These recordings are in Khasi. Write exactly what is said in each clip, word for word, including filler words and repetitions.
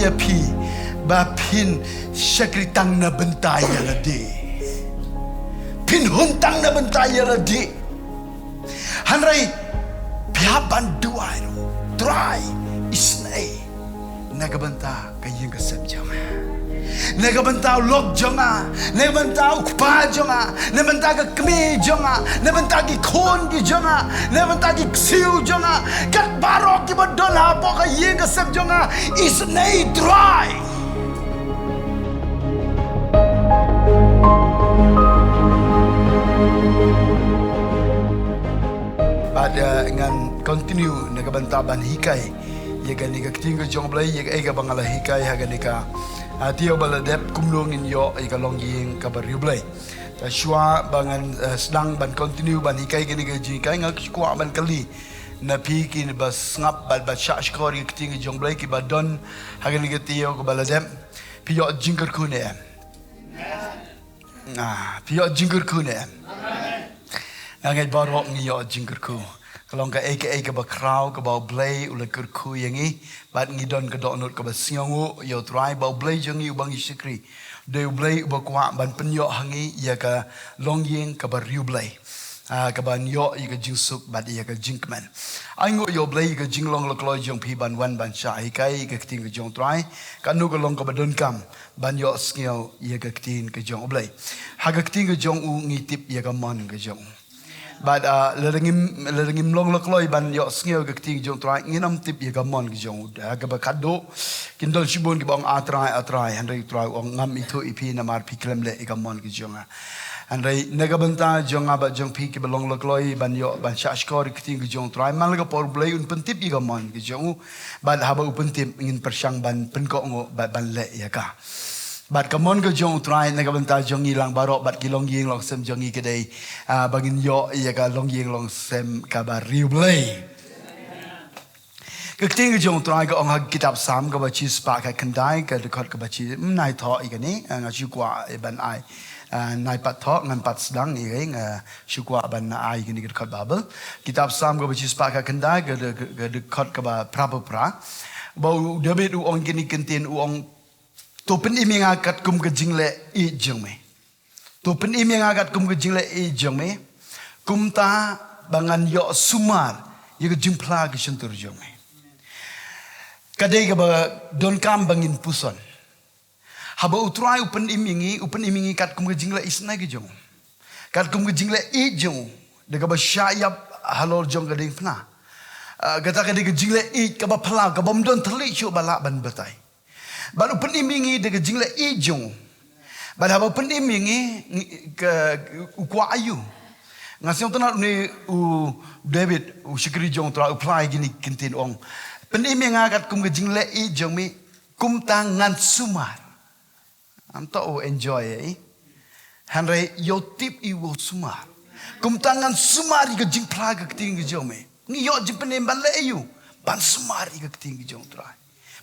ïa phi ba phin shakri tang na bynta ïa lade. Phin hun tang na bynta ïa lade. Hynrei phi hap ban duwai ruh. Trai, isynei na ka bynta ka ïing ka sem jong nga, na ka bynta u lok jong nga, na ka bynta u kpa jong nga, na ka bynta ka kmie jong nga, na ka bynta ki khun ki jong nga, na ka bynta ki ksiew jong nga, kat baroh kiba don hapoh ka ïing ka sem jong nga. Isynei Trai. Bad, eh, ngan continue na ka bynta ban hikai ïa kane ka ktien ka jong U Blei, ïa kaei kaba nga la hikai ha kane ka, ah, taïew ba la dep, kumno ngin ïoh ïa ka longïing kaba riewblei. Te shuwa ba ngan, eh, sdang ban continue ban hikai kane ka jinghikai, nga kwah ban kylli na phi kiba sngap bad ba shahshkor ïa ka ktien ka jong U Blei, kiba don ha kane ka taïew kaba la dep, phi ïoh jingkyrkhu ne em? Ah, phi ïoh jingkyrkhu ne em? Nga ngeit baroh ngi ïoh jingkyrkhu. Ka long kaei kaei kaba khraw kaba U Blei u la kyrkhu ïa ngi, bad ngi don ka dohnud kaba sngewnguh ïa U Trai ba U Blei jong ngi uba ngi shakri, dei U Blei uba kwah ban pynïoh ha ngi ïa ka longïing kaba riewblei. Ah, kaban ïoh ïa ka jingsuk bad ïa ka jingkmen. Ai nguh ïa U Blei ïa ka jinglong la kloi jong phi ban wan ban shah hikai ïa ka ktien ka jong U Trai. Katno ka long kaba donkam ban ïoh sngew ïa ka ktien ka jong U Blei. Ha ka ktien ka jong u ngi tip ïa ka mon ka jong u. Bad, ah, lada ngim, lada ngim long la kloi ban ïoh sngew ïa ka ktien ka jong U Trai, ngin ym tip ïa ka mon ka jong u. Ha kaba khatduh, kin don shibun kiba ong, "A Trai, A Trai," hynrei U Trai u ong, "Ngam ithuh ïa phi namar phi khlem leh ïa ka mon ka jong nga." Hynrei na ka bynta jong nga bad jong phi kiba long la kloi ban ïoh ban shahshkor ïa ka ktien ka jong U Trai, man la ka por U Blei un pyntip ïa ka mon ka jong u. Bad haba u pyntip ngin pyrshang ban pynkohnguh bad ban leh ïa ka. Bad ka mon ka jong U Trai na ka bynta jong ngi lang baroh bad ki longïing longsem jong ngi ka dei, ah, ba ngin ïoh ïa ka longïing longsem kaba riewblei. Ka ktien ka jong U Trai ka ong ha ka kitab Salm kaba shispah khatkhyndai, ka dkhot kaba shi, mm, nai thoh ïa kane, ah, nga shu kwah, eh, ban ai, ah, nai pat thoh, ngan pat sdang ïa kane, nga shu kwah ban ai ïa kane ka dkhot Baibl. Kitab Salm kaba shispah khatkhyndai, ka d-, ka, ka dkhot kaba phra phew phra. Ba u David u ong kine ki kyntien, u ong, "To pynim ïa nga katkum ka jingleh ïeit jong me. To pynim ïa nga katkum ka jingleh ïeit jong me. Kumta ba ngan ïoh sumar ïa ka jingphla ka shyntur jong me." Ka dei kaba donkam ba ngin puson. Haba U Trai u pynim ïa ngi, u pynim ïa ngi katkum ka jingleh isynei ka jong u, katkum ka jingleh ïeit jong u, da kaba shah ïap halor jong ka diengphna. Ah, kata ka dei ka jingleh ïeit kaba phyllaw, kaba ym don thylliej shuh ba lah ban batai. Bad u pynim ïa ngi da ka jingleh ïeit jong u. Bad haba u pynim ïa ngi, ngi, ka, u kwah aïu? Nga sngewtynnat une u David, u shakri jong U Trai, u phla ïa kine ki kyntien, u ong, "Pynim ïa nga katkum ka jingleh ïeit jong me, kumta ngan sumar." Ym toh u enjoy, eh? Hynrei ïoh tip ïa u sumar. "Kumta ngan sumar ïa ka jingphla ka ktien ka jong me." Ngi ïoh jingpynim ban leh aïu? Ban sumar ïa ka ktien ka jong U Trai.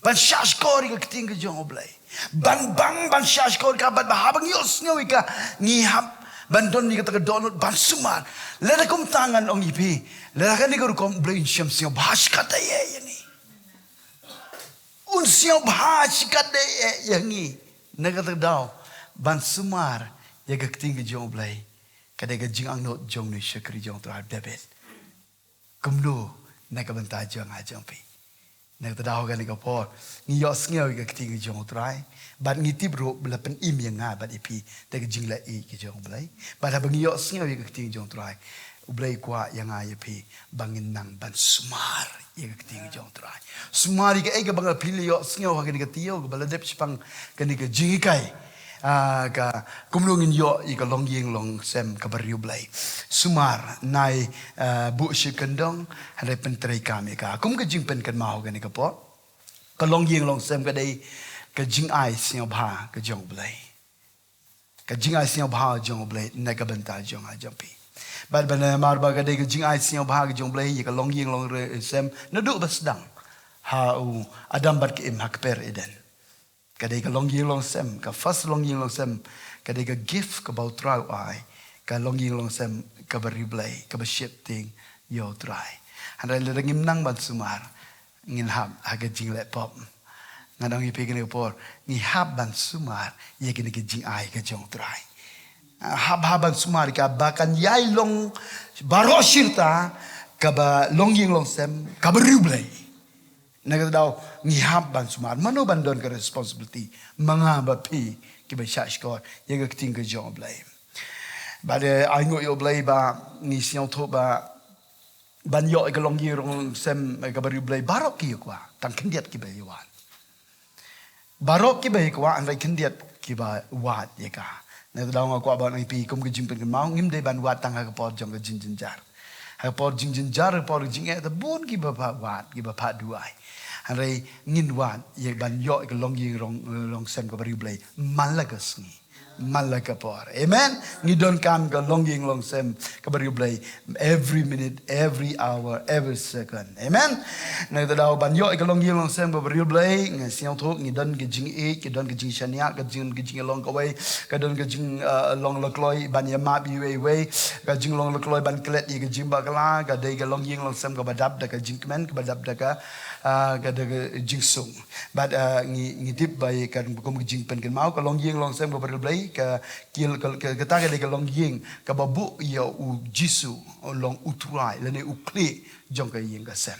Ban shahshkor ïa ka ktien ka jong U Blei. Ban bang, ban shahshkor ka, bad ba haba ngi ïoh sngew ïa ka, ngi hap ban don ïa kata ka dohnud ban sumar. Lada kumta ngan ong ïa phi, lada kane ka rukom U Blei un shem sngewbha shikatdei ïa ngi. Un sngewbha shikatdei ïa ngi. Na kata ka daw ban sumar ïa ka ktien ka jong U Blei, ka dei ka jingangnud jong une u shakri jong U Trai David. Kumno na ka bynta jong nga jong phi? Na kata ka daw ha kane ka por ngi ïoh sngew ïa ka ktien ka jong U Trai, bad ngi tip ruh ba la pynim ïa nga bad ïa phi da ka jingleh ïeit ka jong U Blei. Bad haba ngi ïoh sngew ïa ka ktien ka jong U Trai, U Blei u kwah ïa nga ïa phi ba ngin nang ban sumar ïa ka ktien ka jong U Trai. Sumar ïa kaei kaba nga phi la ïoh sngew ha kane ka taïew kaba la dep shaphang kane ka jinghikai. Ah, ka, kumno ngin ïoh ïa ka longïing longsem kaba riewblei. Sumar, nai, ah, buh shikyndong, hynrei pyntreikam ïa ka. Kum ka jingpynkynmaw ha kane ka por, ka longïing longsem ka dei ka jingai sngewbha ka jong U Blei. Ka jingai sngewbha jong U Blei na ka bynta jong nga jong phi. Bad ban namar ba ka dei ka jingai sngewbha ka jong U Blei ïa ka longïing longsem naduh ba sdang ha u Adam bad ka Im ha kper Eden. Ka dei ka longïing longsem, ka first longïing longsem, ka dei ka gift kaba U Trai u ai, ka longïing longsem kaba riewblei, kaba sheptieng ïa U Trai. Hynrei lada ngim nang ban sumar, ngin hap ha ka jingleh pop. Nga dang ïa phi kane ka por, ngi hap ban sumar ïa kane ka jingai ka jong U Trai. Ah, hap, hap ban sumar ïa ka ba kan ïai long baroh shirta kaba longïing longsem, kaba riewblei. Na kata ka daw ngi hap ban sumar. Mano ban don ka responsibility? Ma nga bad phi kiba shah shkor ïa ka ktien ka jong U Blei. Bad, eh, ai nguh ïa U Blei ba ngi sngewthuh ba ban ïoh ïa ka longïing longsem, eh, kaba riewblei, baroh ki ïa kwah, tang khyndiat kiba ïa wad. Baroh kiba ïa kwah, hynrei khyndiat kiba wad ïa ka. Na kata ka daw nga kwah ban ong ïa phi kum ka jingpynkynmaw, ngim dei ban wad tang ha ka por jong ka jingjynjar. Ha ka por jingjynjar, ha ka por jingeh, te bun kiba phah wad, kiba phah duwai. Hynrei ngin wad ïa ban ïoh ïa ka longïing long, longsem kaba riewblei man la ka sngi, man la ka por. Amen. Ngi donkam ka longïing longsem kaba riewblei every minute, every hour, every second. Amen. Na kata ka daw ban ïoh ïa ka longïing longsem kaba riewblei, nga sngewthuh ngi don ka jingïeit, ka don ka jingshaniah, ka jing, ka jinglong kawei, ka don ka jing, uh, long lakloi ban ïa map iwei iwei, ka jinglong lakloi ban klet ïa ka jingbakla, ka dei ka longïing longsem kaba dap da ka jingkmen, kaba dap da ka, uh, ka da ka jingsuk. Bad, uh, ngi, ngi tip ba ïa ka kum ka jingpynkynmaw, ka longïing longsem kaba riewblei, ka, ka, ka, kata ka dei ka longïing kaba buh ïa U Jisu, u long U Trai lane U Khlieh jong ka ïing ka sem.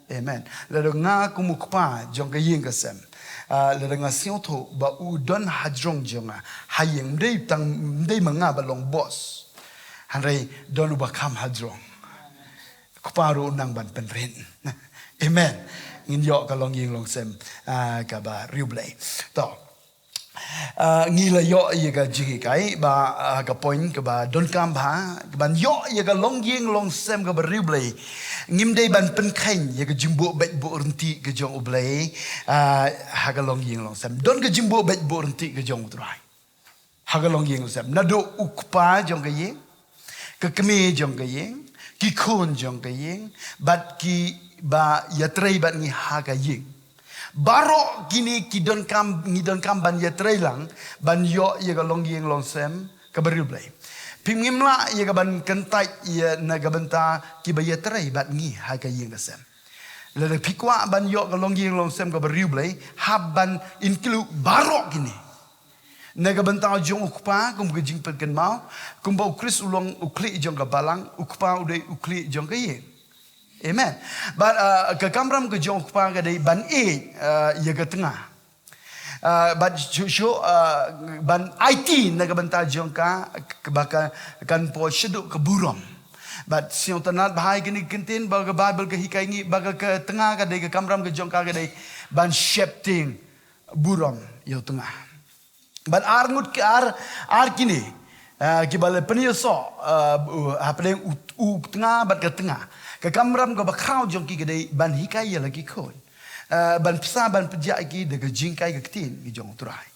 Amen. Lada nga kum u kpa jong ka ïing ka sem, ah, lada nga sngewthuh ba u don hajrong jong nga ha ïing, ym dei tang, ym dei ma nga ba long boss, hynrei don uba kham hajrong. Kpa ruh u nang ban pynrit. Amen. Ngin ïoh ka longïing longsem, ah, kaba riewblei. To. Ah, ngi la ïoh ïa ka jinghikai ba, ah, ka point kaba donkam bha, ban ïoh ïa ka longïing longsem kaba riewblei, ngim dei ban pynkheiñ ïa ka jingbuh beit buh ryntih ka jong U Blei, ah, ha ka longïing longsem. Don ka jingbuh beit buh ryntih ka jong U Trai ha ka longïing longsem. Naduh u kpa jong ka ïing, ka kmie jong ka ïing, ki khun jong ka ïing, bad kiba ïatrei bad ngi ha ka ïing. Baroh kine ki donkam, ngi donkam ban ïatrei lang ban ïoh ïa ka longïing longsem kaba riewblei. Phim, ngim lah ïa ka ban kyntait ïa na ka bynta kiba ïatrei bad ngi ha ka ïing ka sem. Lada phi kwah ban ïoh ka longïing longsem kaba riewblei, hap ban include baroh kine. Na ka bynta jong u kpa, kum ka jingpynkynmaw, kumba U Khrist u long U Khlieh jong ka balang, u kpa u dei U Khlieh jong ka ïing. Amen. Bad, uh, ka kamram ka jong u kpa ka dei ban ïeit, uh, ïa ka tnga. Uh, bad shuh shuh, uh, ban aiti na ka bynta jong ka, ba ka kan poi shaduh ka burom. Bad sngewtynnad bha ïa kane ka kyntien ba ka Baibl ka hikai ngi ba ka, ka tnga ka dei, ka kamram ka jong ka ka dei ban sheptieng burom ïa u tnga. Bad ar ngut ki ar, ar kine, ah, kiba la pynïasoh, ah, u, hapdeng u, u tnga bad ka tnga. Ka kamram kaba khraw jong ki ka dei ban hikai ïa la ki khun. Ah, ban pynshai, ban pynjah ïa ki da ka jinghikai ka ktien ka jong U Trai.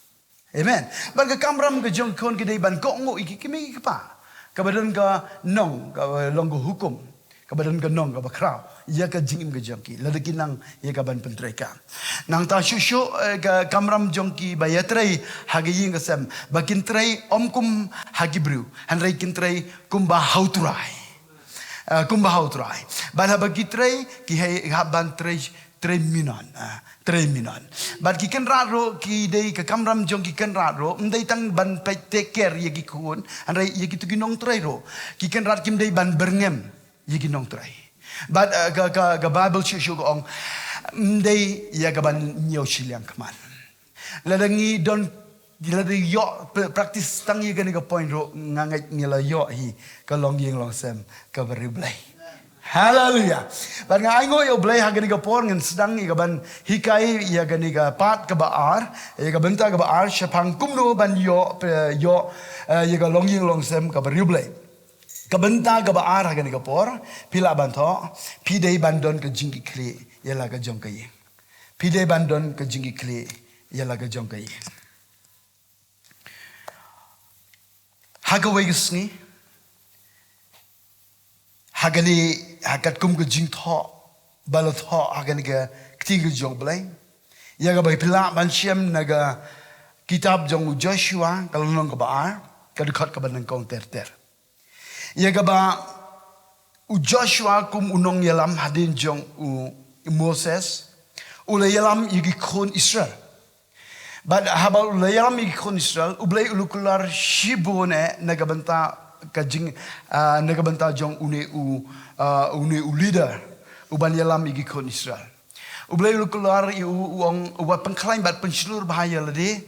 Amen. Bad ka kamram ka jong ki khun ka dei ban kohnguh ïa ki kmie ki kpa. Kaba don ka nong, kaba long ka hukum. Kaba don ka nong kaba khraw ïa ka jingim ka jong ki lada ki nang ïa ka ban pyntreikam. Nangta shuh shuh, eh, ka kamram jong kiba ïatrei ha ka ïing ka sem, ba kin trei ym kum ha ki briew, hynrei kin trei kumba ha U Trai. Eh, kumba ha U Trai. Bad haba ki trei, ki hap ban trei, trei minot, eh, trei minot. Bad ki kynrad ruh, ki dei, ka kamram jong ki kynrad ruh ym dei tang ban peit, take care ïa ki khun, hynrei ïa kito ki nongtrei ruh. Ki kynrad kim dei ban byrngem ïa ki nongtrei. Bad, eh, ka, ka, ka Baibl shuh shuh ka ong, ym dei ïa ka ban ñiew shiliang khmat. Lada ngi don, lada ïoh p-, practice tang ïa kane ka point ruh, nga ngeit ngi la ïoh hi ka longïing longsem kaba riewblei. Haleluya. Bad nga ainguh ïa U Blei ha kane ka por, ngan sdang ïa ka ban hikai ïa kane ka part kaba ar, ïa ka bynta kaba ar, shaphang kumno ban ïoh, p-, ïoh, eh, ïa ka longïing longsem kaba riewblei. Ka bynta kaba ar ha kane ka por, phi lah ban thoh, phi dei ban don ka jingkitkhlieh ïa la ka jong ka ïing. Phi dei ban don ka jingkitkhlieh ïa la ka jong ka ïing. Ha kawei ka sngi, ha kane, ha katkum ka jingthoh ba la thoh ha kane ka ktien ka jong U Blei, ïa kaba phi lah ban shem na ka kitab jong u Joshua, ka lynnong kaba ar, ka dkhot kaba nyngkong ter ter. Ïa kaba u Joshua kum u nongïalam hadien jong u Moses, U la ïalam ïa ki khun Israel. Bad haba u la ïalam ïa ki khun Israel, U Blei u la kular shibun eh na ka bynta ka jing, ah, na ka bynta jong une u, ah, une u leader uban ïalam ïa ki khun Israel. U Blei u la kular ïa u, u ong, u wat pynkhlaiñ bad pynshlur bha ïa lade.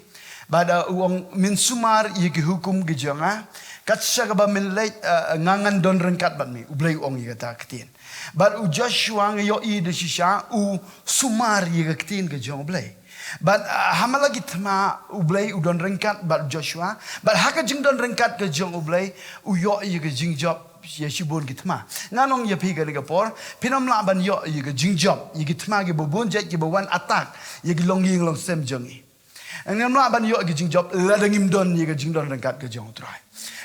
Bad, ah, u ong, men sumar ïa ki hukum ki jong nga, kat shaba men leit, ah, nga ngan don ryngkat bad me. U Blei u ong ïa kata ka ktien. Bad u Joshua, nga ïohi da shisha u sumar ïa ka ktien ka jong U Blei. Bad, ah, ha man la ki thma U Blei u don ryngkat bad Joshua. Bad ha ka jingdon ryngkat ka jong U Blei, u ïoh ïa ka jingjop ïa shibun ki thma. Ngan ong ïa phi kane ka por, phin ym lah ban ïoh ïa ka jingjop ïa ki thma kiba bun jait kiba wan attack ïa ki longïing longsem jong ngi. Ngim lah ban ïoh ïa ka jingjop lada ngim don ïa ka jingdon ryngkat ka jong U Trai.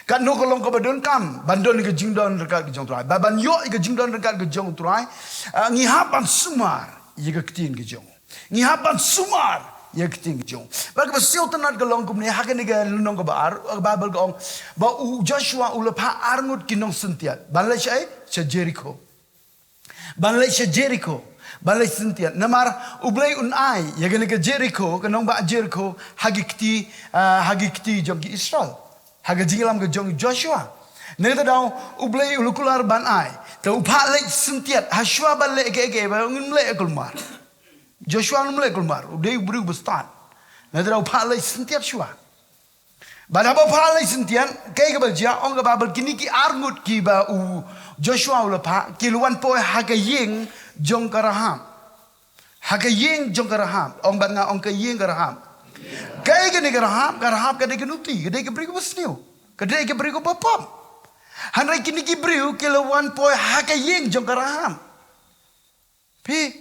Katno ka long kaba donkam ban don ïa ka jingdon ryngkat ka jong U Trai. Ba ban ïoh ïa ka jingdon ryngkat ka jong U Trai, ah, ngi hap ban sumar ïa ka ktien ka jong. Ngi hap ban sumar ïa ka ktien ka jong. Bad kaba sngewtynnat ka long kumne, ha kane ka lynnong kaba ar, ka Baibl ka ong ba u Joshua u la phah arngut ki nongsyntiat ban leit sha, sha Jerikho. Ban leit sha Jerikho, ban leit syntiat. Namar U Blei un ai ïa kane ka Jerikho, ka nongbah Jerikho, ha ki kti, ah, ha ki kti jong ki Israel. Ha ka jingïalam ka jong Joshua. Na kata ka daw U Blei u la kular ban ai. Te u phah leit syntiat, ha shuwa ban leh kaei kaei ba ngim leh kulmar. Joshua ngim leh kulmar, u dei u briew ba stad. Na kata ka daw u phah leit syntiat shuwa. Bad haba u phah leit syntiat, kaei kaba jia, ong ka Baibl, kine ki arngut kiba u Joshua u la phah, ki la wan poi ha ka ïing jong ka Rahab. Ha ka ïing jong ka Rahab, ong bad nga, ong ka ïing ka Rahab. Kaei kane ka Rahab, ka Rahab ka dei ka nuti, ka dei ka briew kaba sniew, ka dei ka briew kaba pop. Hynrei kine ki briew ki la wan poi ha ka ïing jong ka Rahab. Phi,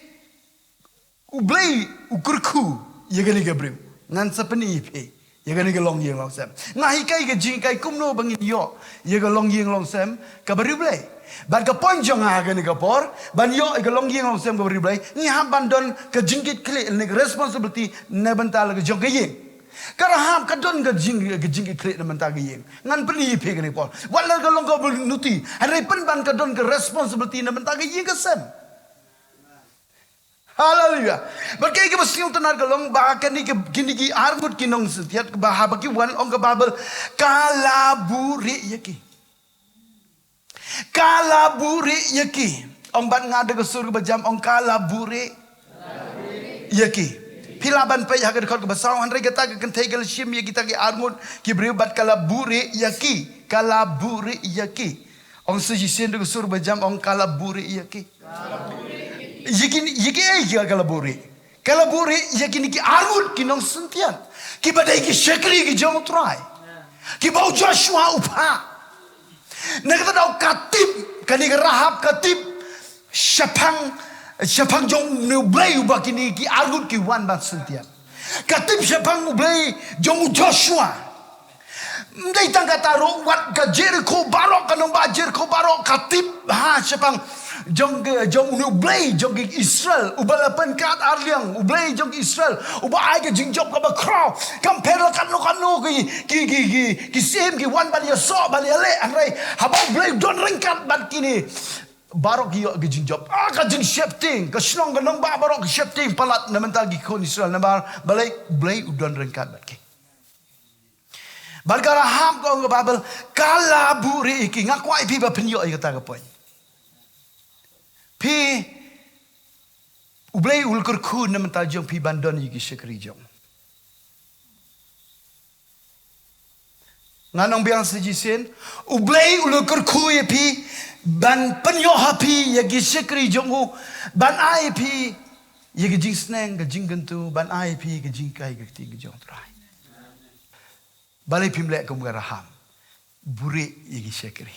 U Blei u kyrkhu ïa kane ka briew. Ngan sa pyni ïa phi ïa kane ka longïing longsem. Nga hikai ka jinghikai kumno ba ngin ïoh ïa ka longïing longsem kaba riewblei. Bad ka point jong nga ha kane ka por, ban ïoh ïa ka longïing longsem kaba riewblei, ngi hap ban don ka jingkitkhlieh ne ka responsibility na bynta la ka jong ka ïing. Ka Rahab ka don ka jing, ka jingkitkhlieh na bynta ka ïing. Ngan pyni ïa phi kane ka por. Wat la ka long kaba nuti, hynrei pynban ka don ka responsibility na bynta ka ïing ka sem. Haleluya. Bad kaei kaba sngewtynnat ka long ba kane ki, kine ki arngut ki nongsyntiat ba haba ki wan, ong ka Baibl, ka la buhrieh ïa ki. Ka la buhrieh ïa ki. Ong bad nga da ka sur kaba jam, ong ka la buhrieh ïa ki. Phi lah ban peit ha ka dkhot kaba saw, hynrei kata ka kynthei ka la shim ïa kita ki arngut ki briew bad ka la buhrieh ïa ki. Ka la buhrieh ïa ki. Ong sa shisien da ka sur ba jam, ong ka la buhrieh ïa ki. Ïa ki, ïa ki, eh, ïa ka la buhrieh. Ka la buhrieh ïa kine ki arngut ki nongsyntiat, kiba dei ki shakri ki jong U Trai, kiba u Joshua u phah. Na kata ka daw ka tip, kane ka Rahab ka tip shaphang, shaphang jong une U Blei uba kine ki arngut ki wan ban syntiat. Ka tip shaphang U Blei jong u Joshua. Ym dei tang kata ruh, wat ka Jerikho baroh, ka nongbah Jerikho baroh ka tip ha shaphang jong ka, jong une U Blei jong ki Israel uba la pynkat arliang, U Blei jong ki Israel uba ai ka jingjop kaba khraw. Kam pher la katno katno ki, ki, ki, ki, ki syiem ki wan ban ïasoh ban ïaleh, hynrei haba U Blei u don ryngkat bad kine, baroh ki ïoh ka jingjop. Ah, ka jingsheptieng, ka shnong ka nongbah baroh ka sheptieng palat na bynta ki khun Israel namar balei? U Blei u don ryngkat bad ki. Bad ka Rahab, ka ong ka Baibl, ka la buhrieh ïa ki. Nga kwah ïa phi ba phin ïoh ïa kata ka point. Phi, U Blei u la kyrkhu na bynta jong phi ban don ïa ki shakri jong. Ngan ong biang sa shisien, U Blei u la kyrkhu ïa phi ban pynïoh ha phi ïa ki shakri jong u, ban ai ïa phi ïa ka jingsneng, ka jingkyntu, ban ai ïa phi ïa ka jinghikai, ka ktien ka jong U Trai. Balei phim leh kum ka Rahab? Buhrieh ïa ki shakri.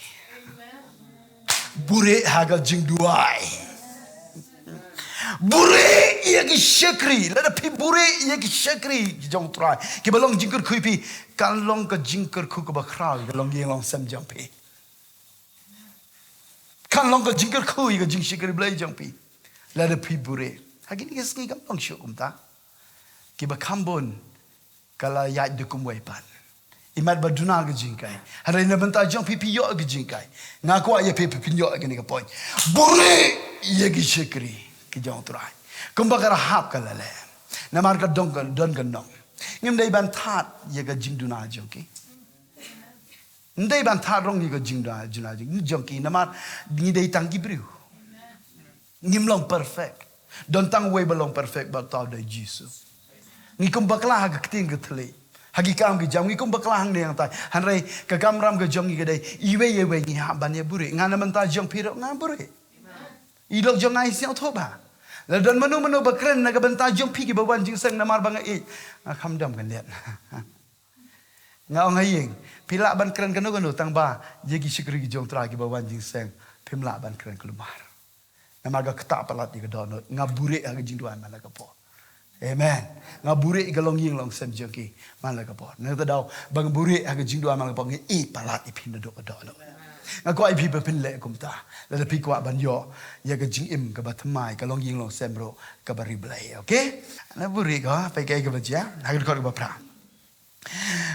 Buhrieh ha ka jingduwai. Buhrieh ïa ki shakri. Lada phi buhrieh ïa ki shakri ki jong U Trai, kiba long jingkyrkhu ïa phi, kan long ka jingkyrkhu kaba khraw ïa ka longïing longsem jong phi. Kan long ka jingkyrkhu ïa ka jingshakri Blei jong phi. Lada phi buhrieh. Ha kine ki sngi kam long shuh kumta. Kiba kham bun ka la ïaid da kumwei pat. Imat ba duna ka jinghikai. Hynrei na bynta jong phi, phi ïoh ka jinghikai. Nga kwah ïa phi, phi phin ïoh kane ka point. Buhrieh ïa ki shakri ki jong U Trai. Kumba ka Rahab ka la leh. Namar ka don ka, don ka nong. Ngim dei ban thad ïa ka jingduna jong ki. Ngim dei ban thad rong ïa ka jingduna, juna jong, jong ki. Namar ngi dei tang ki briew. Ngim long perfect. Don tang uwei ba long perfect, ba uta u dei Jisu. Ngi kum bakla ha ka ktien ka thylliej, ha ki kam ki jam, ngi kum bakla hangne hangtai. Hynrei ka kamram ka jong ngi ka dei, iwei ïa iwei ngi hap ban ïa buhrieh. Nga na bynta jong phi ruh nga buhrieh. I lok jong nga i sngewthuh ba la don mano mano ba kren na ka bynta jong phi kiba wan jingïaseng namar ba nga ïeit. Nga kham dom khyndiat. Nga ong ha ïing, phi lah ban kren kano kano tang ba ïa ki shakri ki jong u Trai kiba wan jingïaseng, phim lah ban kren kulmar. Namar ka ktah palat ïa ka dohnud, nga buhrieh ha ka jingduwai man la ka por. Amen. Nga buhrieh ïa ka longïing longsem jong ki man la ka por. Na kata daw ba nga buhrieh ha ka jingduwai man la ka por, nga ïeit palat ïa phi naduh ka dohnud. Nga kwah ïa phi ba phin leh kumta. Lada phi kwah ban ïoh ïa ka jingim kaba thymmai, ka longïing longsem ruh kaba riewblei, okay? Nga buhrieh ko, peit kaei kaba jia ha ka dkhot kaba phra.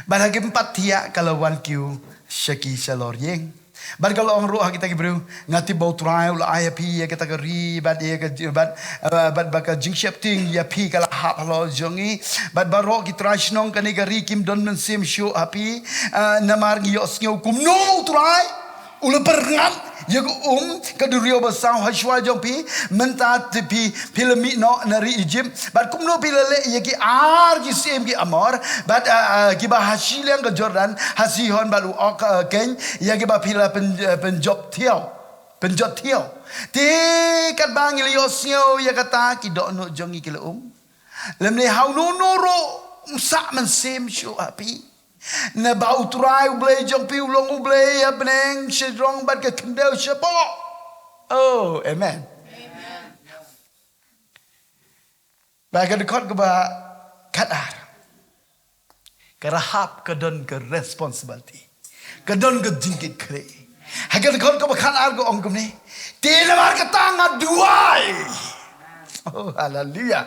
Bad ha ki bympat thiah ka la wan kiew sha ki shalor ïing. Bad ka la ong ruh ha kita ki briew, nga tip ba u Trai u la ai ha phi ïa kata ka ri, bad ïa ka, bad, eh, bad ba ka jingsheptieng ïa phi ka la hap halor jong ngi. Bad baroh ki trai shnong kane ka ri kim don mynsiem shuh ha phi, eh, namar ngi ïohsngew kumno u Trai u la pyrngat ïa ka um ka duriaw basaw ha shuwa jong phi, mynta te phi, phi la mih noh na ri Egypt, bad kumno phi la leh ïa ki ar ki syiem ki Amor, bad, ah, ah, kiba ha shiliang ka Jordan, ha Sihon bad u Og, ah, keiñ, ïa kiba phi la pyn-, ah, pynjop thiaw, pynjot thiaw. Te katba ngi la ïohsngew ïa kata, ki dohnud jong ngi ki la um. Lymne ha uno uno ruh ym sah mynsiem shuh ha phi. Naba u Trai u Blei jong phi u long u Blei ha bneng shajrong bad ka khyndew shapoh. Oh, amen. Bad ka dkhot kaba khatar. Ka Rahab ka don ka responsibility. Ka don ka jingkitkhlieh. Ha ka dkhot kaba khatar ka ong kumne. Te namar kata nga duwai. Oh, haleluya.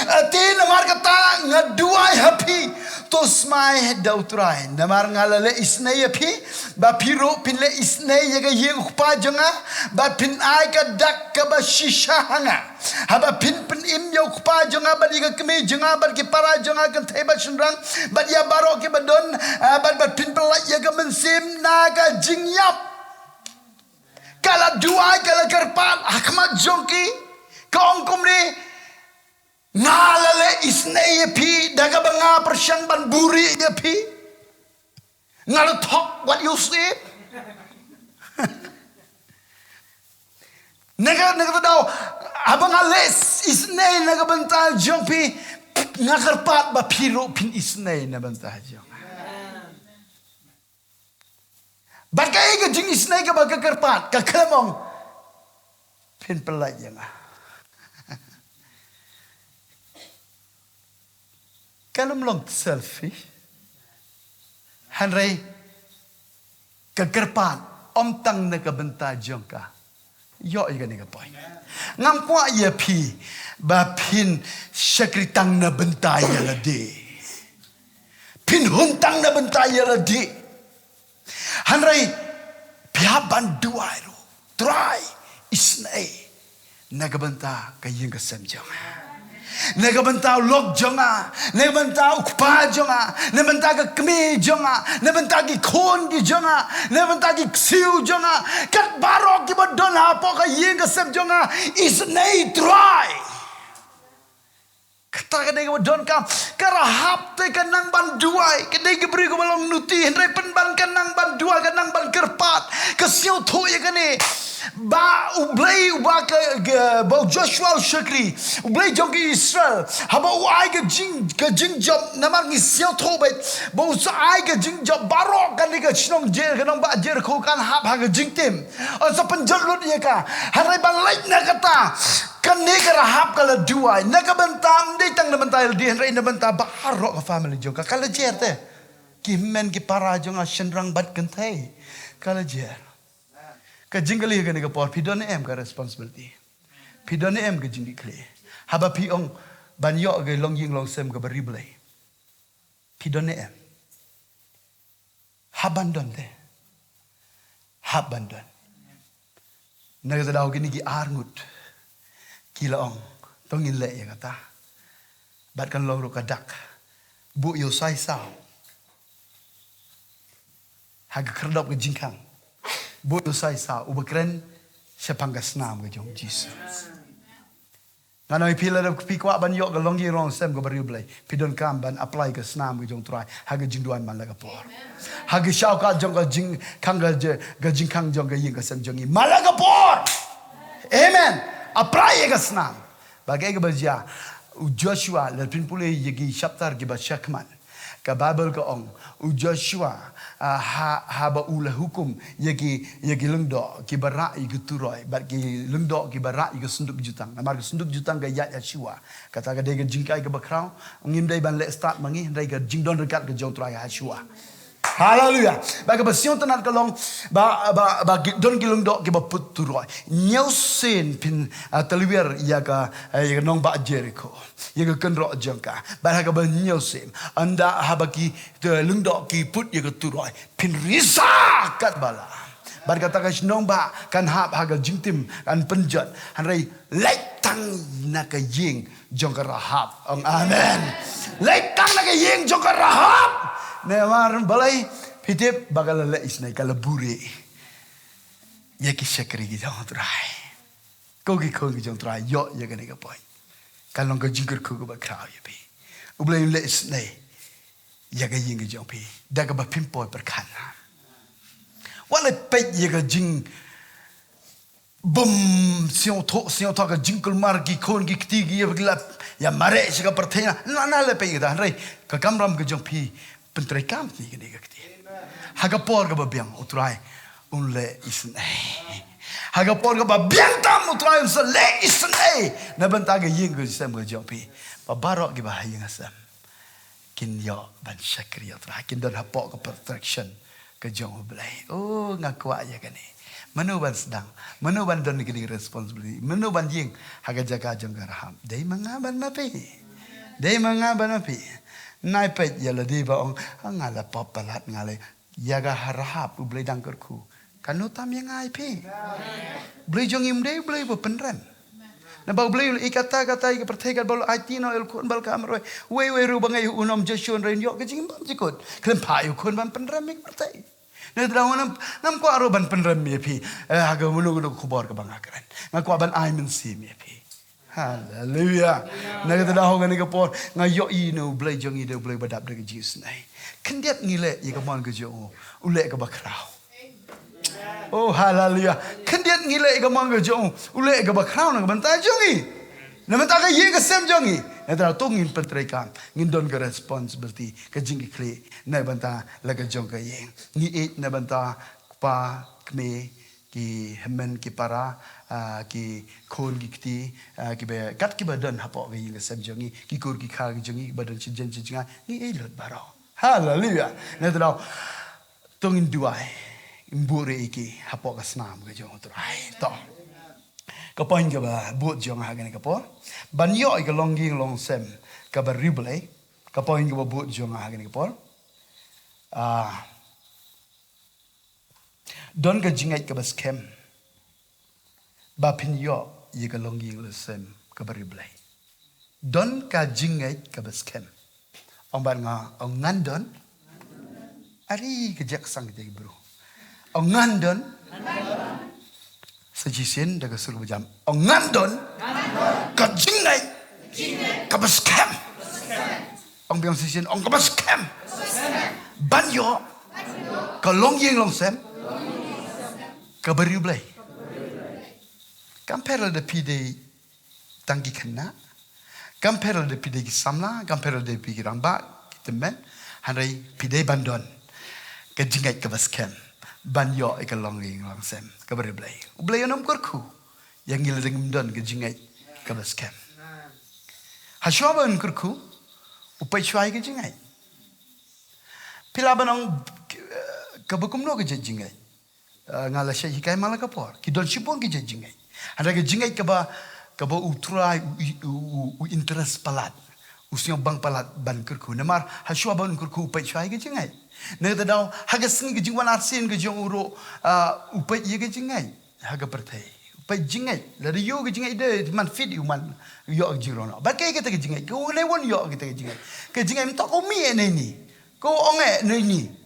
Eh, te namar kata nga duwai ha phi. To smai da u Trai. Namar nga la leh isynei ïa phi. Ba phi ruh phin leh isynei ïa ka ïing u kpa jong nga. Ba phin ai ka dak kaba shisha ha nga. Haba phin pynim ïa u kpa jong nga bad ïa ka kmie jong nga bad ki para jong nga kynthei bad shynrang bad ïa baroh kiba don, ah, bad, bad phin pyllait ïa ka mynsiem na ka jingïap. Ka la duwai, ka la kyrpad ha khmat jong ki. Ka ong kumne, nga la leh isynei ïa phi da kaba nga pyrshang ban buhrieh ïa phi. Nga la thok wat ïa u syiem. Na ka, na kata daw, haba nga leh isynei na ka bynta jong phi, nga kyrpad ba phi ruh phin isynei na bynta jong nga. Bad kaei ka jingisynei kaba ka kyrpad, ka khlem ong phin pyllait ïa nga. Kan ym long selfish. Hynrei ka kyrpad ym tang na ka bynta jong ka. Ïoh ïa kane ka point. Ngam kwah ïa phi ba phin shakri tang na bynta ïa lade. Phin hun tang na bynta ïa lade. Hynrei phi hap ban duwai ruh. Trai, isynei na ka bynta ka ïing ka sem jong nga. Na ka bynta u lok jong nga, na ka bynta u kpa jong nga, na ka bynta ka kmie jong nga, na ka bynta ki khun ki jong nga, na ka bynta ki ksiew jong nga. Kat baroh kiba don hapoh ka ïing ka sem jong nga, isynei Trai. Kata ka dei kaba donkam. Ka Rahab te ka nang ban duwai. Ka dei ka briew kaba long nuti. Hynrei pynban ka nang ban duwai, ka nang ban kyrpad. Ka sngewthuh ïa kane. Ba U Blei uba ka, ka, ba u Joshua u shakri. U Blei jong ki Israel. Haba u ai ka jing, ka jingjop. Namar ngi sngewthuh beit ba u sa ai ka jingjop baroh kane ka shnong Jer, ka nongbah Jerikho kan hap ha ka jingtim. Un sa pynjot lut ïa ka. Hynrei ban leit na kata. Kane ka Rahab ka la duwai, na ka bynta, ym dei tang na bynta ïa lade, hynrei na bynta baroh ka family jong ka, ka la jer te. Ki hynmen ki para jong nga, shynrang bad kynthei. Ka la jer. Ka jingkylli kane ka por, phi don ne em ka responsibility? Phi don ne em ka jingkitkhlieh? Haba phi ong ban ïoh ka longïing longsem kaba riewblei. Phi don ne em? Hap ban don te. Hap ban don. Na kata daw kine ki ar ngut ki la ong, To ngin leh ïa kata. Bad kan long ruh ka dak. Buh ïa u Sai Saw ha ka khyrdop ka jingkhang. Buh ïa u Sai Saw uba kren shaphang ka snam ka jong Jisu. Nga ong ïa phi, lada phi kwah ban ïoh ka longïing longsem kaba riewblei, phi donkam ban apply ka snam ka jong U Trai ha ka jingduwai man la ka por. Ha ka shortcut jong ka jingkhang, ka ji-, ka jingkhang jong ka ïing ka sem jong ngi man la ka por. Amen. Apply ïa ka snam. Ba kaei kaba jia, u Joshua, lada phin pule ïa ki chapter kiba shakhmat, ka Baibl ka ong, u Joshua, ah, ha, haba u la hukum ïa ki, ïa ki lyngdoh kiba rah ïa ki turoi bad ki lyngdoh kiba rah ïa ka synduk jutang. Namar ka synduk jutang ka ïaid ha shuwa. Kata ka dei ka jinghikai kaba khraw. Ngim dei ban leh stad ma ngi, hynrei ka jingdon ryngkat ka jong U Trai ha shuwa. Haleluya. Ba kaba sngewtynnat ka long ba, ba, ba ki, don ki lyngdoh kiba put turoi. Hynñiew sien phin, ah, tylliar ïa ka, eh, ïa ka nongbah Jerikho, ïa ka kynroh jong ka. Bad ha kaba hynñiew sien, ynda haba ki, te, lyngdoh ki put ïa ka turoi, phin risa katba lah. Bad kata ka nongbah kan hap ha ka jingtim, kan pynjot. Hynrei leit tang na ka ïing jong ka Rahab. Ong amen. Leit tang na ka ïing jong ka Rahab. Namar balei? Phi tip ba ka la leh isynei, ka la buhrieh ïa ki shakri ki jong U Trai. Ko ki khun ki jong U Trai, ïoh ïa kane ka point. Ka long ka jingkyrkhu kaba khraw ïa phi. U Blei un leh isynei ïa ka ïing ka jong phi da kaba phim poi pyrkhat. Wat la peit ïa ka jing bum, sngewthuh, sngewthuh, ka jingkulmar, ki khun ki kti ki ïa, ki la ïa mareh sha ka pyrthei. Na, na la peit ïa kata, hynrei ka kamram ka jong phi pyntreikam ïa kane ka kti. Ha ka por kaba biang U Trai un leh isynei. Ha ka por kaba biang tam U Trai un sa leh isynei na bynta ka ïing ka sem ka jong phi. Ba baroh kiba ha ïing ha sem kin ïoh ban shakri ïa U Trai, kin don hapoh ka protection ka jong U Blei. Oh, nga kwah ïa kane. Mano ban sdang? Mano ban don kane ka responsibility? Mano ban ïeng ha ka jaka jong ka Rahab? Dei ma nga bad ma phi. Dei ma nga bad ma phi. Nai peit ïa lade ba ong, "Ah, nga la pop palat, nga la," ïa ka Rahab U Blei dang kyrkhu. Kano tam ïa nga ïa phi? Blei jong ngi um dei Blei ba pynrem. Naba U Blei u la ïeit kata kata ïa ka pyrthei katba u la aiti noh ïa u Khun ba la kha marwei. Wei wei ruh ba ngi ïoh u nong Jisu, hynrei ïoh ka jingbymjukut. Khlem phah ïa u Khun ban pynrem ïa ka pyrthei. Nangta u ong, ngam kwah ruh ban pynrem ïa phi, eh, ha kano kano ka khubor kaba nga kren. Nga kwah ban ai mynsiem ïa phi. Haleluya. Na kata ka daw, ha kane ka por nga ïohi na U Blei jong ngi u dei U Blei ba dap da ka jingisynei. Khyndiat ngi leh ïa ka mon ka jong u, u leh kaba khraw. Oh, haleluya. Khyndiat ngi leh ïa ka mon ka jong u, u leh kaba khraw na ka bynta jong ngi, na bynta ka ïing ka sem jong ngi. Na kata ka daw to ngin pyntreikam, ngin don ka responsibility, ka jingkitkhlieh na ka bynta la ka jong ka ïing. Ngi ïeit na ka bynta kpa, kmie, ki hynmen, ki para, ah, ki khun, ki kti, ah, kiba, kat kiba don hapoh ka ïing ka sem jong ngi, ki kur ki kha ki jong ngi kiba don shajrong shajrong, ngi ïeit lut baroh. Haleluya. Na kata ka daw to ngin duwai, ngin buhrieh ïa ki hapoh ka snam ka jong U Trai. To, ka point kaba bud jong nga ha kane ka por, ban ïoh ïa ka longïing longsem kaba riewblei. Ka point kaba bud jong nga ha kane ka por, ah, don ka jingngeit kaba skhem ba phin ïoh ïa ka longïing longsem kaba riewblei. Don ka jingngeit kaba skhem. Ong bad nga, ong ngan don. Ari ka jaka sang ka jaka bru. Ong ngan don. Sa shisien da ka sur kaba jam, ong ngan don ka jingngeit kaba skhem. Ong biang shisien, ong kaba skhem ban ïoh ka longïing longsem kaba riewblei. Kam pher lada phi dei tang ki khynnah, kam pher lada phi dei ki samla, kam pher lada phi ki rangbah, ki tymmen, hynrei phi dei ban don ka jingngeit kaba skhem ban ïoh ïa ka longïing longsem kaba riewblei. U Blei un ym kyrkhu ïa ngi lada ngim don ka jingngeit kaba skhem. Hashwa ba un kyrkhu, u peit shwa ïa ka jingngeit. Phi lah ban ong, eh, kaba kumno ka jait jingngeit? Eh, nga la shait hikai man la ka por, ki don shibun ki jait jingngeit. Hynrei ka jingngeit kaba, kaba U Trai u, u, u, u interest palat, u sngewbang palat ban kyrkhu. Namar hashwa ban kyrkhu u peit shwa ïa ka jingngeit. Na kata ka daw, ha ka sngi ka jingwan arsien ka jong u ruh, ah, u peit ïa ka jingngeit ha ka pyrthei. Jingngeit, lada ïoh ka jingngeit de man fit ïa u man ïoh ka jingrong noh. Bad kaei kata ka jingngeit, ka u leh won ïoh kata ka jingngeit. Ka jingngeit mynta ka u mih ïa neini. Ka u ong ïa neini.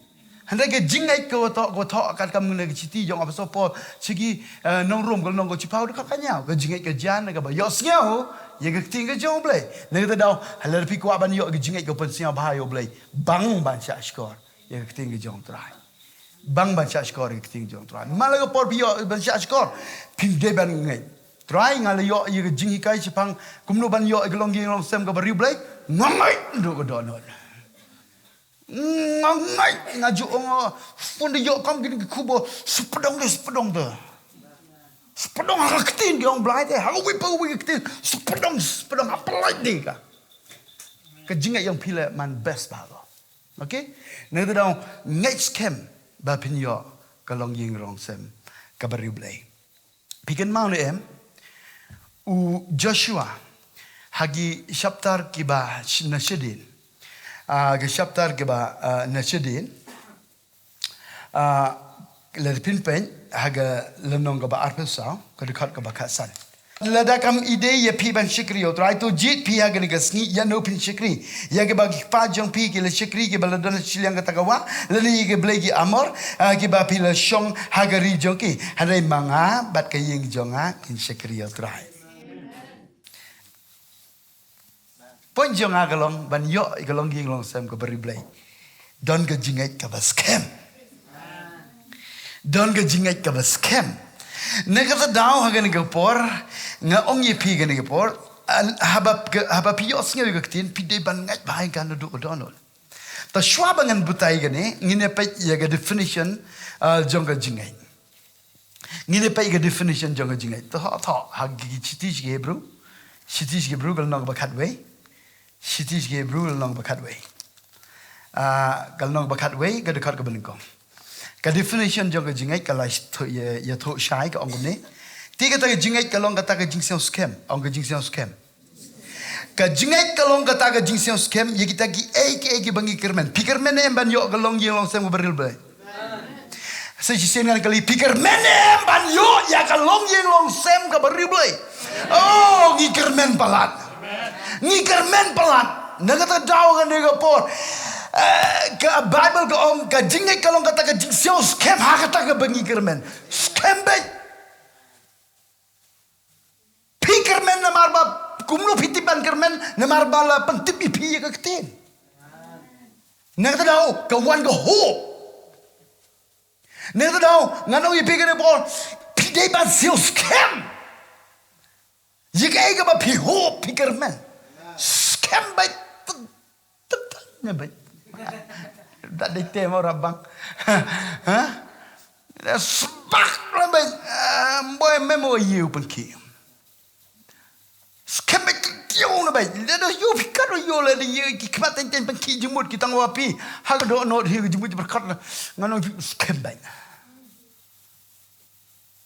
Hynrei ka jingngeit ka u thoh, ka u thoh katkam ngi na ka shithi jong u Apostol Paul sha ki, eh, nong Rom ka lynnong ka shiphew dkhot ka hynñiew. Ka jingngeit ka jan kaba ïohsngew ïa ka ktien ka jong U Blei. Na kata daw, lada phi kwah ban ïoh ka jingngeit ka u pynsngew bha ïa U Blei, bang ban shahshkor ïa ka ktien ka jong U Trai. Bang ban shahshkor ïa ka ktien jong U Trai. Namar la ka por phi ïoh ban shahshkor, phim dei ban ngeit. Trai, nga la ïoh ïa ka jinghikai shaphang kumno ban ïoh ïa ka longïing longsem kaba riewblei. Nga ngeit naduh ka dohnud. Nga ngeit, nga ju ong, uh, pun da ïoh kam kine ki khubor, spdong de, spdong de. Spdong ha ka ktien ka jong U Blei te, ha kawei pa kawei ka ktien, spdong, spdong, ha pynlait de ka. Ka jingngeit jong phi la man best bha ko. Okay? Na kata daw, ngeit skhem ba phin ïoh ka longïing longsem kaba riewblei. Phi kynmaw ne em, u Joshua, ha ki chapter kiba sh-, na shadien. Ah, ki chapter kiba, ah, na shadien. Ah, lada phin peit, ha ka lynnong kaba arphew saw, ka dkhot kaba khatsan. Lada kam ïadei ïa phi ban shakri ïa U Trai, to jied phi ha kane ka sngi, ïa no phin shakri. Ïa kiba ki kpa jong phi ki la shakri, kiba la don shiliang kata ka wah, lane ïa ki blei ki Amor, ah, kiba phi la shong ha ka ri jong ki. Hynrei ma nga, bad ka ïing jong nga, ngin shakri ïa U Trai. Point jong nga ka long, ban ïoh ïa ka longïing longsem kaba riewblei, don ka jingngeit kaba skhem. Don ka jingngeit kaba skhem. Na kata daw ha kane ka por, nga ong ïa phi kane ka por, an-, haba ka, haba phi ïohsngew ïa ka ktien, phi dei ban ngeit bha ïa ka naduh ka dohnud. Te shuwa ba ngan butai kane, ngin ïa peit ïa ka definition, ah, jong ka jingngeit. Ngin ïa peit ka definition jong ka jingngeit. Te thoh, thoh, ha ki shithi sha ki Hebru. Shithi sha ki Hebru ka lynnong ba khatwei. Shithi sha ki Hebru ka lynnong ba khatwei. Ah, ka lynnong ba khatwei, ka dkhot kaba nyngkong. Ka definition jong ka jingngeit ka la thoh, ïa, ïathuh shai ka ong kumne. Te kata ka jingngeit ka long kata ka jingsngew skhem, ong ka jingsngew skhem. Ka jingngeit ka long kata ka jingsngew skhem ïa kita kiei kiei kiba ngi kyrmen. Phi kyrmen ne em ban ïoh ka longïing longsem kaba riewblei? Sa shisien ngan kylli, phi kyrmen ne em ban ïoh ïa ka longïing longsem kaba riewblei? Oh, ngi kyrmen palat. Ngi kyrmen palat. Na kata daw kane ka por, eh, ka Baibl ka ong ka jingngeit ka long kata ka jingsngew skhem ha kata kaba ngi kyrmen. Skhem beit. Phi kyrmen namar ba, kumno phi tip ban kyrmen, namar ba la pyntip ïa phi ïa ka ktien. Na kata daw, ka wan ka hope. Na kata daw, ngan ong ïa phi kane por, phi dei ban sngew skhem. Ïa kaei kaba phi hope, phi kyrmen. Skhem beit. Tut, tut, tut, ne beit. Da dei te mo rabang. Ha? Da sbak ne beit. Ah, boy memo ïew pynkhih. Skhem beit, ïew ne beit. Da do ïew phi kat do ïew le da ïew ki khmat teng teng pynkhih jingmut ki tang wa phi. Ha ka dohnud hi jingmut jingpyrkhat. Ngan ong skhem beit.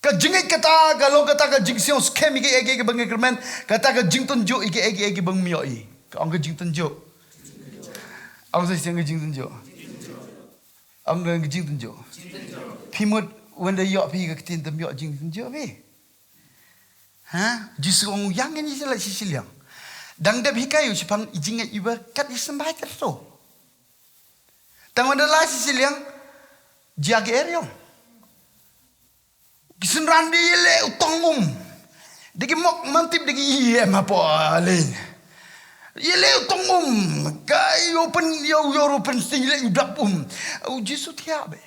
Ka jingngeit kata, ka long kata ka jingsngew skhem ïa kiei kiei kiba ngi kyrmen, kata ka jingtynjuh ïa kiei kiei kiba ngim ïohi. Ka ong ka jingtynjuh. Ong sa shisien ka jingtynjuh. Ong ka jingtynjuh. Phi mut, wan da ïoh phi ka ktien tam ïoh jingtynjuh phi. Ha? Jisu ong ïa ngin ïa la shi shiliang. Dang dep hikai u shipang i jingngeit iba kat i symbai kat to. Tang wan da la shi shiliang, jia ki eriong. Ki synran da ïaleh u tong um. Da ki mok mantip da ki ïem hapoh lei. Ïaleh u tong um. Ka ïoh pyn, ïoh, ïoh ru pynsting ïaleh u dap um. U Jisu thiah beit.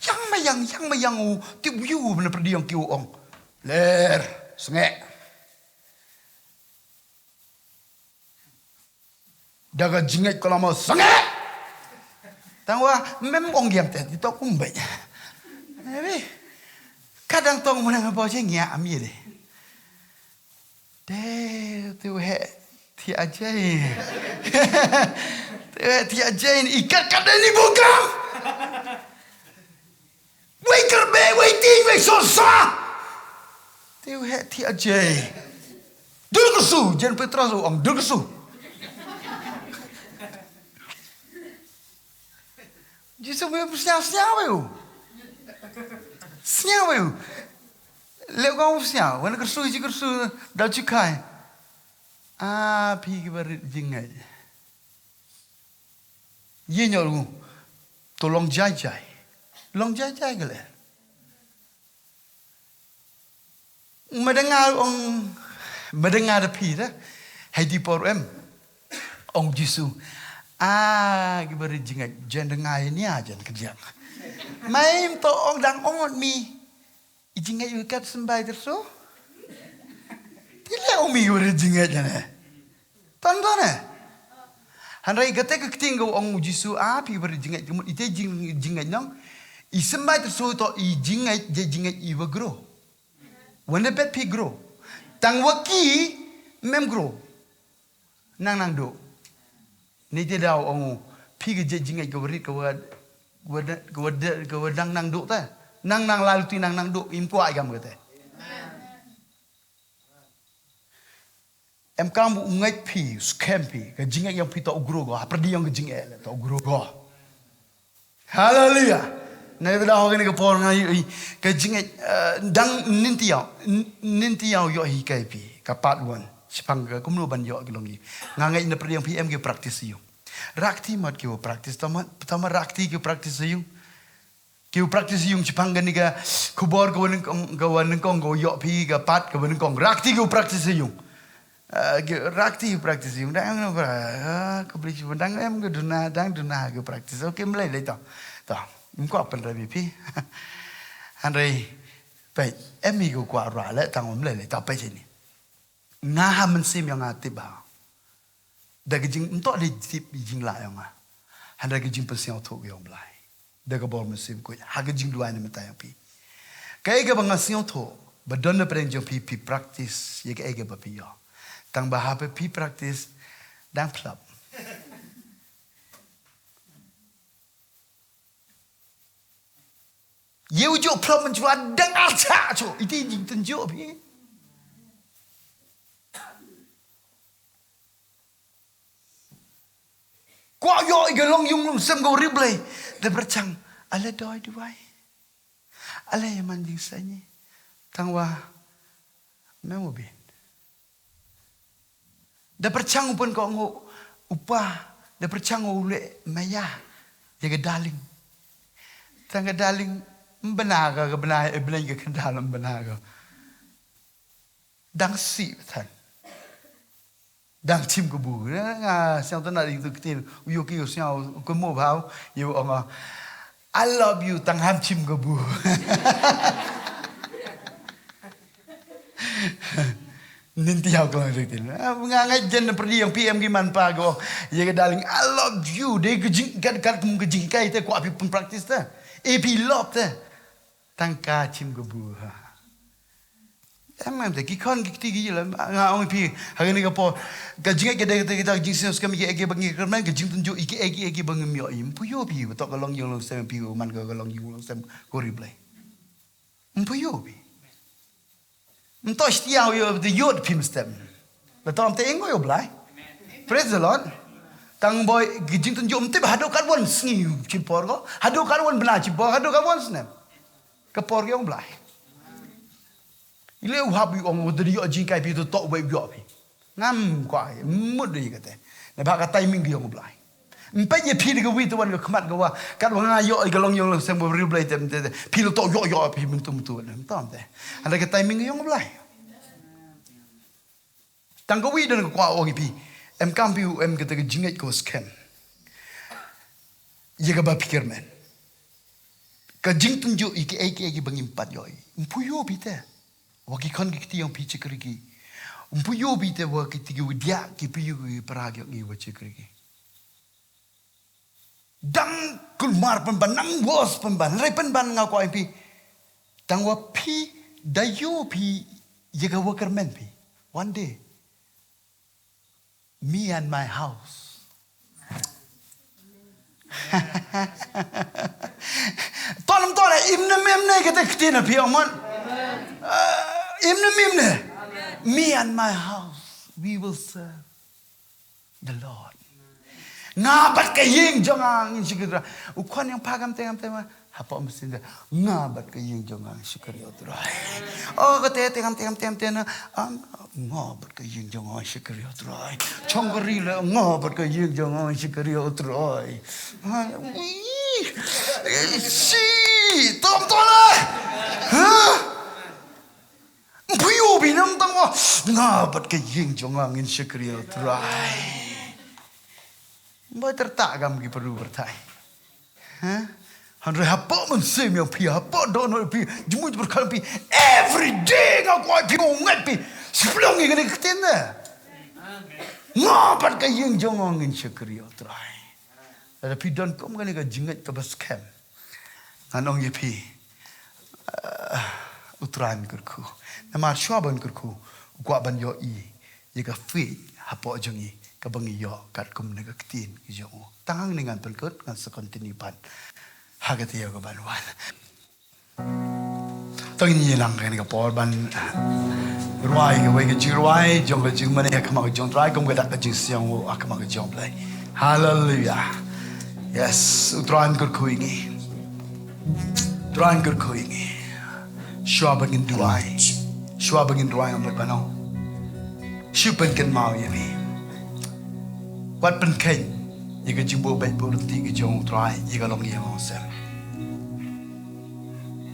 Ïang ma ïang, ïang ma ïang u, tip u ïu na pyrdi ïong ki u ong. Ler, sngeh. Da ka jingngeit ka la mo sangeh. Tang wa mem ong giam te, ti tok um beit. Eri. Kadang tong mo nang bo jing ya am ye de. Te, te we, ti ajai. Te we, ti ajai, i kat kat ni bukam. Wei kerbe, wei ting, wei sosa. Te u heh ti aje. Dul kesu, jen Petros u ong dul kesu. Jisu me sñiaw sñiaw wei u. Sñiaw wei u. Leh kong u sñiaw, wan kyrsu, chi kyrsu, daw chi kai. Ah, phi kiba rit jingngeit. Ye ñior u. To long jai jai. Long jai jai ka leh. Madang nga ong, madang nga da phi da. Hai di por em. Ong Jisu. Ah, kiba rit jingngeit, jan da nga ïa nia jan ka jiang. Mai to ong dang ong mi. I jingngeit u kat symbai ter so. Ti le ong mi kiba rit jingngeit ne. Ton ton ne. Hynrei kata ka kting ka ong u Jisu, ah, phi kiba rit jingngeit, ka mut ite jing, jingngeit nong. I symbai ter so to i jingngeit, je jingngeit i wa grow. Wan da bet phi grow. Tang wa ki mem grow. Nang nang duk. Ni te daw ong u. Phi ka je jingngeit ka wa rit ka wa, ka wa, ka wa, ka wa nang nang duk ta. Nang nang lalu ti nang nang duk. Im kwah i kam kata. Em kam u ngeit phi, u skhem phi, ka jingngeit yong phi to u grow ko, ha pyrdi yong ka jingngeit le to u grow ko. Haleluya. Na ka da ho kane ka por nga ïohi, ka jingngeit, eh, dang ninti yaw, n-, ninti yaw ïohi kai phi, ka part one. Shipang ka kumno ban ïoh ki long ki. Nga ngeit na pyrdi yong phi em ki practice ïoh. Rakti mat ki wa practice, tama, tama rakti ki practice ïoh. Ki u practice yung chipang kani ka khubor ka wa nyngkong, ka wa nyngkong ka wa ïoh phi ka pat ka wa nyngkong. Rakti ki u practice yung. Ah, ki, rakti u practice yung. Dang, ah, ka beli chipang dang em ka duna, dang duna ki u practice. Okay, mlei lei to. To, mko apan rabi phi. Hynrei, peit, em i ka kwah rah le, tang mlei lei to, peit sini. Nga ha mynsiem yong nga tip ba. Da ka jing, ym toh da tip i jinglah yong nga. Hynrei ka jingpynsñiawthooh yong u Blai. Da ka bor mynsiem khuid. Ha ka jingduwai na mynta yong phi. Kaei kaba nga sñiawthooh. Ba don na pdeng jong phi phi practice. Ïa kaei kaba phi ïoh. Tang ba haba phi practice. Dang phlop. Ïa u jooh phlop mynjur dang archah jooh. Iti jingtynjuh phi. Kwah ïoh i ka long yung long sem ka u riewblei. Da pyrchang. Ala doi duwai. Ala ïa man jingsani. Tang wa. Mem u bin. Da pyrchang u pun ko ngu upa, da pyrchang u le maya, ïa ka darling. Tang ka darling, ym bna ka, ka bna, eh, bna ka khyndal ym bna ka. Dang sih than. Dang chim ka bu. Nga sñiaw tana ri tu ktin, u ïoh ki u sñiaw, u kynmaw bha u, ïa u ong, I love you, tang ham chim ka bu. Nin ti hau klang rik tin. Ah, nga ngai jen na pyrdi yong phi em ki man pa ko. Ïa ka darling, I love you. Dei ka jing, kat, kat kum ka jinghikai te kwah phi pun practice te. E phi love te. Tang ka chim ka bu ha. Em em te, ki khon ki kti ki la, nga ong phi, ha kani ka por. Ka jingngeit ka dei ka dei ka jingsngew skhem ki, ki ba ngi kyrmen, ka jingtynjuh ki, ki, ki ba ngim ïoh. Ym pu ïoh phi, ba to ka long yung long sem phi, man ka, ka long yung long sem ko riewblei. Ym pu ïoh phi. Ym to shtia ïoh te ïoh phim step. Ba to te eng ïoh Blai. Praise the Lord. Tang boi ki jingtynjuh ym tip haduh katwon sngi chim por ko. Haduh katwon bnai chim por, haduh katwon snem. Ka por ki ong Blai. Ile u hap ïoh ong u dei ïoh jingkai phi to to wei ïoh phi. Ngam kwah, mut dei kate. Naba ka timing ki ong Blai. Ym peit ïa phi da ka wi te wan ka khmat ka wa. Kat wa nga ïoh ka long ïong long sem ba riewblei te, te, te. Phi la to ïoh ïoh phi myntu myntu ne. Ym tam te. Hynrei ka timing ka ong Blai. Tang ka wi don ka kwah ong ïa phi. Em kam phi em kata ka jingngeit ka wa skhem. Ïa kaba phi kyrmen. Ka jingtynjuh ïa kiei kiei kiba ngim pat ïoh. Ym pu ïoh phi te. Wa ki khon ki kti yong phi chikri ki. Ym pu ïoh phi te wa ki ti ki wa diah ki pi ïoh ki para ki yong ngi wa chikri ki. Dang kulmar pynban, nang was pynban, hynrei pynban nga kwah ïa phi. Tang wa phi da ïoh phi ïa ka wa kyrmen phi. One day. Me and my house. Ton ym ton, im ne mem ne kata kti na phi ong mon. Uh, im ne mem ne. Me and my house, we will serve the Lord. Nga bad ka ïing jong nga ngin shikit ra. U khon yong pha kam te kam te ma. Hapoh mynsiem te, nga bad ka ïing jong nga ngin shakri ïa u Trai. Oh, kata te kam te kam te kam te na. Am, nga bad ka ïing jong nga ngin shakri ïa u Trai. Chong ka ri le, nga bad ka ïing jong nga ngin shakri ïa u Trai. Ha, ui. Eh, shi, tom to le. Ha? Mpuyu binam tang wa. Nga bad ka ïing jong nga ngin shakri ïa u Trai. Mbai tertak gam ki peru bertai. Ha? Hynrei hapoh mynsiem ïa phi, hapoh dohnud phi, jingmut berkat phi, every day nga kwah phi, u ngat phi. Splong ïa kane ka ktien ne. Nga bad ka ïing jong nga ngin shakri ïa u Trai. Lada phi don kum kane ka jingngeit kaba skhem, ngan ong ïa phi, ah, u Trai un kyrkhu. Namar shuwa ban kyrkhu, u kwah ban ïohi ïa ka faith hapoh jong ngi, kaba ngi ïoh katkum na ka ktien ka jong u. Tang hangne ngan pynkut, ngan sa continue pat ha ka taïew kaban wan. To ngin ïalang kane ka por ban rwai kawei ka jingrwai jong ka jingmane ha khmat ka jong u Trai, kum ka dak ka jingsiang u ha khmat ka jong u Blei. Hallelujah. Yes, u Trai un kyrkhu ïa ngi. U Trai un kyrkhu ïa ngi. Shuwa ba ngin duwai, shuwa ba ngin rwai, ngam leit ban ong, shu pynkynmaw ïa phi. Wat pynkheiñ ïa ka jingbuh beit buh rynti ka jong u Trai ïa ka longïing longsem.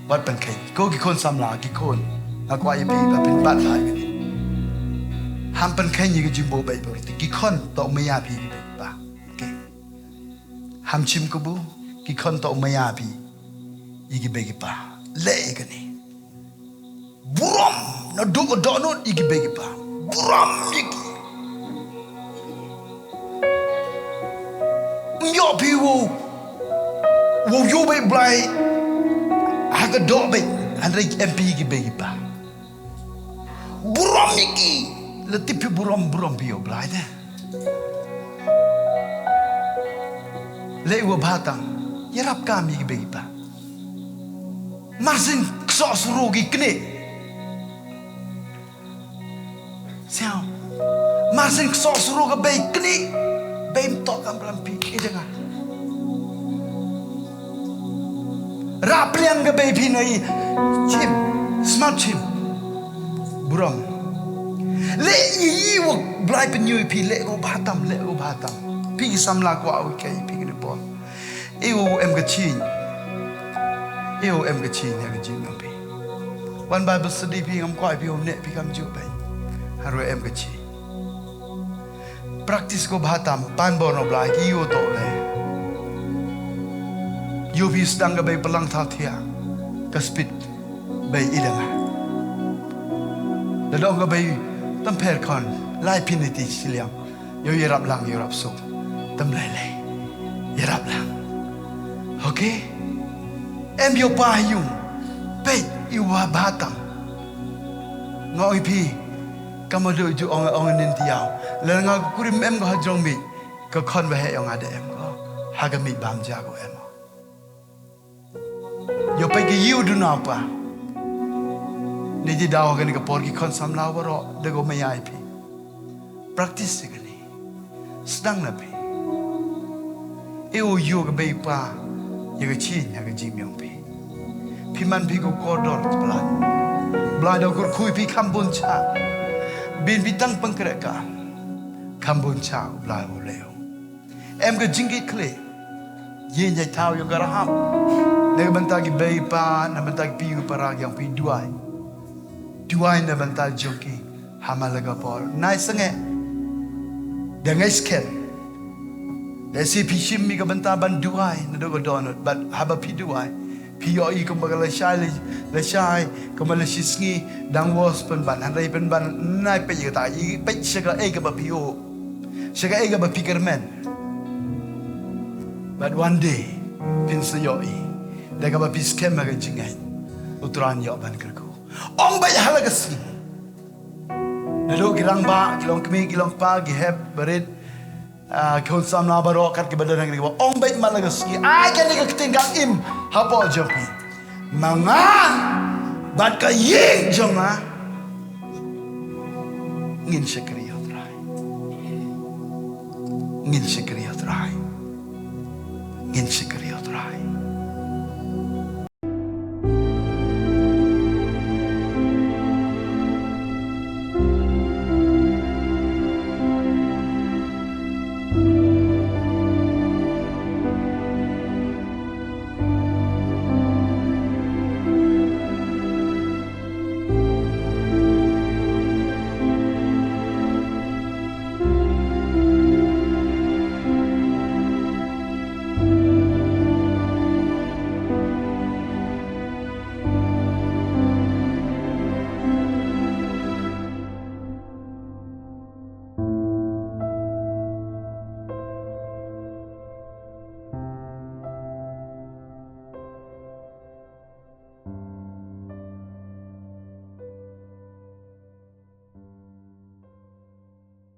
Wat pynkheiñ. Ko ki khun samla, ki khun, nga kwah ïa phi ba phin bat bha ïa kane. Ham pynkheiñ ïa ka jingbuh beit buh rynti. Ki khun to maya phi ïa ki bei ki pa. Okay. Ham shim kabu, ki khun to maya phi ïa ki bei ki pa. Leh ïa kane. Burom naduh ka dohnud ïa ki bei ki pa. Burom ïa ki. Ym ïoh phi wow, wow ïoh beit Blai ha ka doh beit, hynrei em phi ïa ki bei ki pa. Burom ïa ki. La tip phi burom, burom phi ïa u Blai te. Leh uba bha tam, ïarap kam ïa ki bei ki pa. Mar syn ksoh suru ki knieh. Siaw. Mar syn ksoh suru ka bei knieh. Bei mtok kam blam phi, eh, janga. Rah pliang ka bei phi na i. Shim. Smat shim. Burom. Leh ïa i wa Blai pynïoh ïa phi, leh ko bha tam, leh ko bha tam. Phi ki samla kwah u kai phi kane por. Ïa u em ka jingeh. Ïa u em ka jingeh ha ka jingim phi. Wan Bible study phi, ngam kwah phi u neh phi kam ju phi. Haru em ka jingeh. Practice ko bha tam, pan bor na u Blai ki ïoh to le. Ïoh phi sdang ka bei plang thaw thiah. Ka speed bei i dang. Da dong ka bei tam pher khon, lai phi ne ti shiliang. Ïoh ïarap lang, ïarap suk. Tam lai lai. Ïarap lang. Okay? Em ïoh pa ïung. Peit i wa bha tam. Nga ong ïa phi. Ka madu ju ong ong nin tiaw. Lada nga kurim em ko ha jrong mih. Ka khon ba heh ong nga da em ko. Ha ka mih bam ja ko em. Ïoh peit ki ïu duna pa. Ni ji daw kane ka por ki khon samla waroh da ko maya ïa phi. Practice ïa kane. Sdang na phi. E u ïoh ka bei pa. Ïa ka chin ïa ka jingmyong phi. Phi man phi ko kordor palat. Blai da kyrkhu ïa phi kham bun cha. Bin phi tang pynkreh ka. Kham bun cha u Blai u leh. Em ka jingkit khlieh. Ïa ïa thaw ïa ka rahap. Na ka bynta ki bei pa, na bynta ki pi u para ïa phi duwai. Duwai na bynta jong ki. Ha ma la ka por. Nai sangeh. Da ngai skhem. Da si phi shim ïa ka bynta ban duwai. Na do ka dohnud. But haba phi duwai. Phi ïoh i kumba ka lashai, lashai, kumba la shisngi, dang wos pynban, hynrei pynban, nai peit ïa kata, i peit sha kaei kaba phi ïoh, sha kaei kaba phi kyrmen. But one day, phin sa ïoh i, da kaba phi skhem ha ka jingngeit, u Trai un ïoh ban kyrkhu. Ong beit ha la ka sngi. Naduh ki rangbah, ki longkmie, ki longkpa, ki hep, barit, Ah, khun samla baroh kat kiba don hangne kiba ong beit man la ka sngi. Ai kane ka ktien ka im hapoh jong phi. Ma nga bad ka ïing jong nga ngin shakri ïa u Trai. Ngin shakri ïa u Trai. Ngin shakri